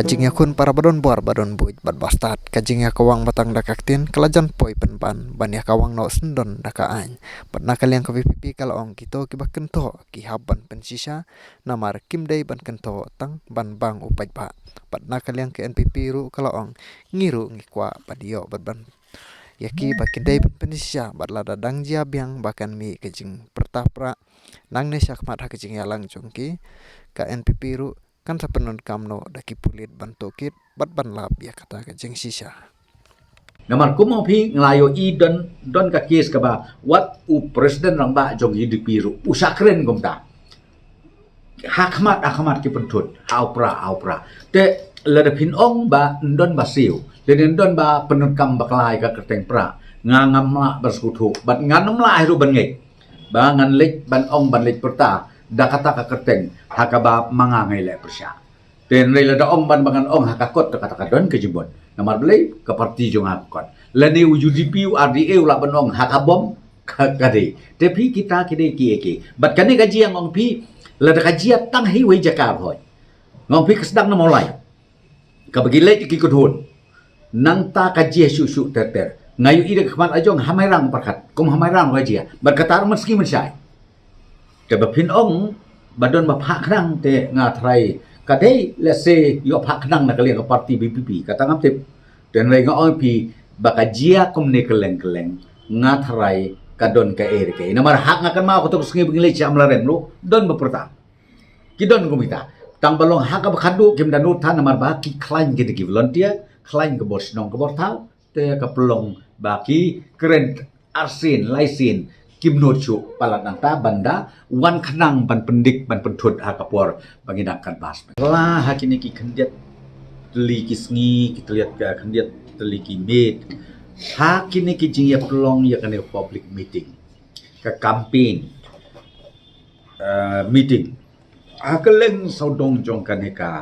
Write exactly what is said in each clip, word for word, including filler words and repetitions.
Ka jingïakhun para ba don bor ba don buit bad ba stad, ka jingïakawang ba tang da ka ktien ka la jan poi pynban ban ïakawang noh syndon da ka aiñ. Bad na ka liang ka V P P ka la ong kito kiba kynthoh ki hap ban pynshisha namar kim dei ban kynthoh tang ban bang u paidbah. Bad na ka liang ka N P P ruh ka la ong ngi ruh ngi kwah ban ïoh bad ban ïa ki ba kin dei ban pynshisha bad lada dang jia biang ba kan mih ka jingpyrta pra nangne shakhmat ha ka jingïalang jong ki, ka N P P ruh kan sa pyndonkam noh da ki pulit ban tohkit bad ban lap ïa kata ka jingshisha. Namar kum ong phi nga la ïohi don, don ka kes kaba wat u president rangbah jong U D P ruh u shah kren kumta. Ha khmat, ha khmat ki pynthut, ha u pra, ha u pra. Te lada phin ong ba ndon ba siew, lada ndon ba pyndonkam bakla ïa ka kyrteng pra, nga ngam lah ban sngewthuh bad ngan ym lah hi ruh ban ngeit ba ngan leit ban ong ban leit pyrta da kata ka kyrteng ha kaba ma nga ngi leh pyrshah. Te hynrei lada ong ban ba ngan ong ha ka kot, te kata ka don ka jingmut. Namar balei? Ka parti jong nga ka kot. Lane u U D P, u R D A u lah ban ong ha ka bom, ka, ka dei. Te phi kita ki dei kiei kiei. Bad kane ka jia nga ong phi, lada ka jia tang ha iwei jaka hoi, nga ong phi ka sdang na Mawlai kaba ki leit ki kynhun. Nangta ka jia shuh shuh ter ter. Nga ïohi da ka khmat la jong ha Mairang pyrkhat. Kum ha Mairang ka jia. Bad kata ruh mynsngi mynshai. Te ba phin ong ba don ba phah khnang te nga tharai ka dei lehse ïoh phah khnang na ka liang ka parti V P P. Kata ngam tip. Te hynrei nga ong phi ba ka jia kumne kylleng kylleng, nga tharai ka don kaei re kaei. Namar hak nga kynmaw kato ka sngi ba ngi leit sha Amlarem ruh don ba pyrta. Ki don kum kita. Tang ba long ha kaba khadduh kim da nud than namar ba ki khlaiñ ki da ki volunteer, khlaiñ ka bor shnong ka bor thaw, te ka pynlong ba ki kren arsien laisien kim nud shuh palat nangta ban da wan khnang ban pyndik ban pynthut ha ka por ba ngi dang kan bas. La ha kine ki khyndiat tylli ki sngi, ki tylli ka khyndiat tylli ki miet, ha kine ki jingïapynlong ïa kane public meeting, ka campaign, eh, meeting ha kylleng sawdong jong kane ka,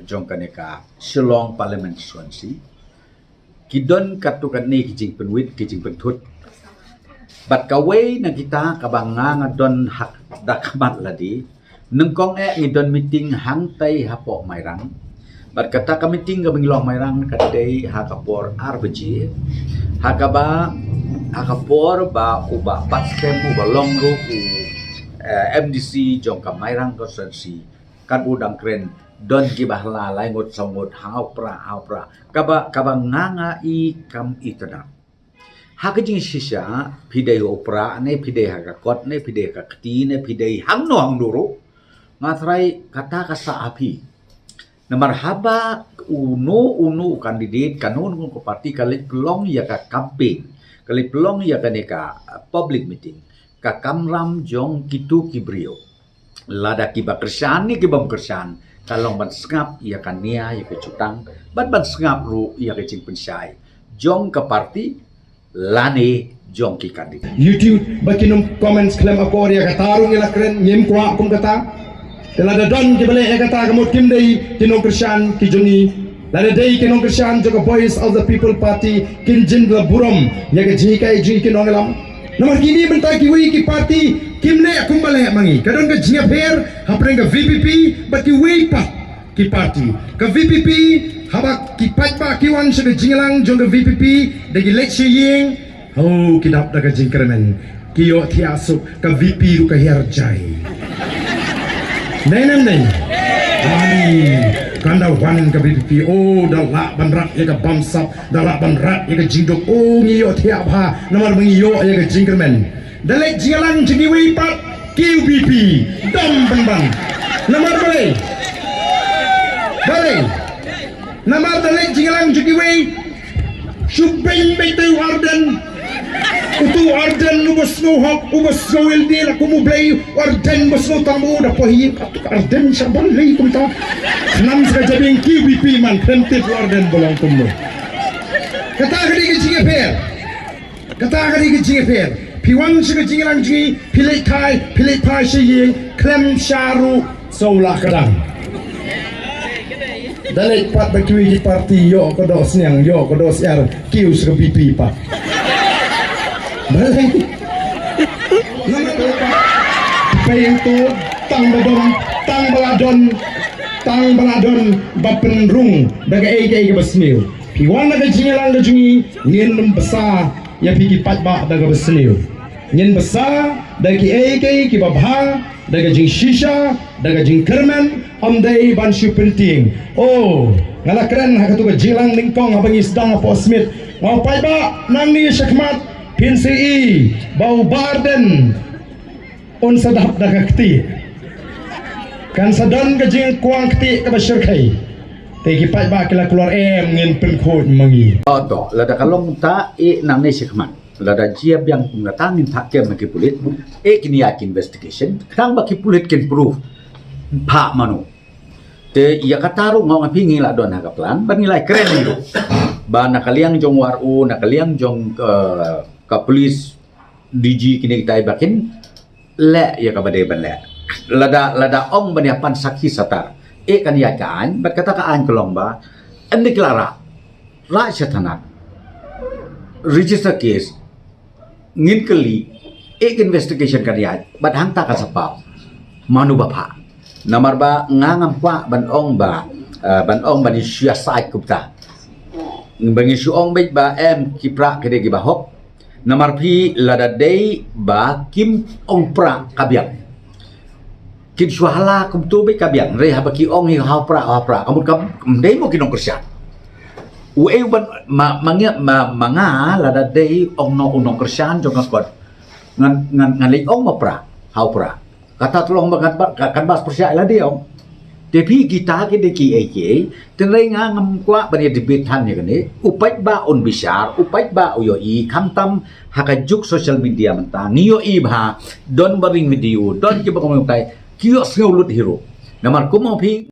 jong kane ka Shillong Parliament Constituency, ki don katto katne ki jingpynwit ki jingpynthut. Bad kawei na kita kaba nga nga don ha da khmat lade, nyngkong eh ngi don meeting hangtai hapoh Mairang. Bad kata ka meeting kaba ngi long Mairang ka dei ha ka por ar baje, ha kaba, ha ka por ba u Bah Batskhem uba long ruh u, eh, M D C jong ka Mairang Constituency, kat u dang kren, don kiba ha la lai ngut saw ngut, ha u pra, ha u pra. Kaba, kaba nga nga i kam itynnad. Ha ka jingshisha, phi dei ha u pra ne phi dei ha ka kot ne phi dei ha ka kti ne phi dei hangno hangno ruh, nga tharai kata ka sah ha phi. Namar haba uno uno u candidate, kano kano ka parti ka leit pynlong ïa ka campaign, ka leit pynlong ïa kane ka, uh, public meeting, ka kamram jong kito ki briew, lada kiba kyrshan ne ki bym kyrshan, ka long ban sngap ïa ka nia ïa ka jutang, bad ban sngap ruh ïa ka jingpynshai jong ka parti lane jong ki candidate. YouTube ba kin ym comment khlem akor ïa kata ruh ngi la kren, ngim kwah kum kata. Te lada don kiba leh ïa kata ka mut kim dei ki nongkyrshan ki jong ngi. Lada dei ki nongkyrshan jong ka Voice of the People Party kin jin la burom ïa ka jinghikai jong ngi ki nongïalam. Namar kine mynta kiwei ki parti kim leh kumba leh ma ngi. Ka don ka jingïapher hapdeng ka V P P bad kiwei pat ki parti. Ka V P P, haba ki paidbah ki wan sha ka jingïalang jong ka V P P, da ki leit sha ïing, oh, ki dap da ka jingkyrmen. Ki ïohthiah suk, ka V P ruh ka hiar jai. Dei ne ym dei? Ai, kan da wan ka V P P, oh, da lah ban rat ïa ka bamsap, da lah ban rat ïa ka jingduk, oh, ngi ïohthiah bha, namar ba ngi ïoh ïa ka jingkyrmen. Da leit jingïalang jong kiwei pat, Q V P, dom pynban. Namar balei? Balei? Namar da leit jingïalang jong kiwei, shu beiñ beit te u Ardent. Uto u Ardent uba sngew hok, uba sngew ïalade la kum u Blei, u Ardent uba sngew tang ba u da poi ïing, kato ka Ardent sha balei kumta. Khnang sa ka jabieng Q V P man, khlem tip u Ardent ba long kumno. Kata ka dei ka jingïapher. Kata ka dei ka jingïapher. Phi wan sha ka jingïalang jong ngi, phi leit kai, phi leit phai sha ïing, khlem sha ruh, sawlah ka dang. Da leit pat ba kiwei ki parti ïoh ka doh sniang, ïoh ka doh syiar, kiew sha ka V P pat. Balei? Namar ba phi ïeng to, tang ba don, tang ba la don. Tang ba la don ba pynrung da kaei kaei kaba sniew. Phi wan na ka jingïalang ka jong ngi, ngin ym bsa ïa phi ki paidbah da kaba sniew. Ngin bsa da kiei kiei kiba bha, da ka jingshisha, da ka jingkyrmen, ym dei ban shu pyntieng. Oh, nga la kren ha katu ka jingïalang nyngkong haba ngi sdang hapoh Smit. Nga ong paidbah, nangne shakhmat phin sa ïohi ba u Bah Ardent un sa dap da ka kti. Kan sa don ka jingkwang kti kaba shyrkhei. Te ki paidbah ki la kular em, ngin pynkhuid ma ngi. Oh, to, lada ka long ta, eh, nangne shakhmat. Lada jia biang kum kata ngin thah kem ha ki pulit. Eh, kin ïa ki investigation. Khnang ba ki pulit kin prove. Phah mano. Te ïa kata ruh nga ong ïa phi ngi la don ha ka plan. Ba ngi la kren ruh. Ba na ka liang jong U R O, na ka liang jong, eh, ka police, D G kine kitai ba kin leh ïa kaba dei ban leh. Lada, lada ong ban ïa pan sakhi satar. Eh kan ïa ka aiñ, bad kata ka aiñ ka long ba. Ynda ki la rah. Rah sha thana. Register case. Ngin kylli. Eh ka investigation kan ïa. Bad hangta kan sa paw. Mano ba phah. Namar ba nga ngam kwah ban ong ba. Eh, ban ong ban ïa shu ïa sait kumta. Ban ïa shu ong beit ba em ki pra ki dei kiba hok. Namar phi lada dei ba kim ong pra ka biang. Kin shu hala kumtu beit ka biang. Hynrei haba ki ong hi ha u pra, ha u pra. Ka mut kam, ym dei mo ki nongkyrshan. Uei u ban, ma, ma nga, ma, ma nga lada dei ong noh u nongkyrshan jong ka kot. Ngan, ngan, ngan leit ong ma pra, ha u pra. Kata tang long ba kan ba, kan ba pyrshah ïa lade ong. Te phi kita ki dei kiei kiei, te hynrei nga ngam kwah ban ïa debate than ïa kane, u paidbah un bishar, u paidbah u ïohi, khamtam ha ka juk social media mynta, ngi ïohi ba, don ba ring video, don kiba ong ïa utai, ki ïohsngew lut hi ruh. Namar kum ong phi,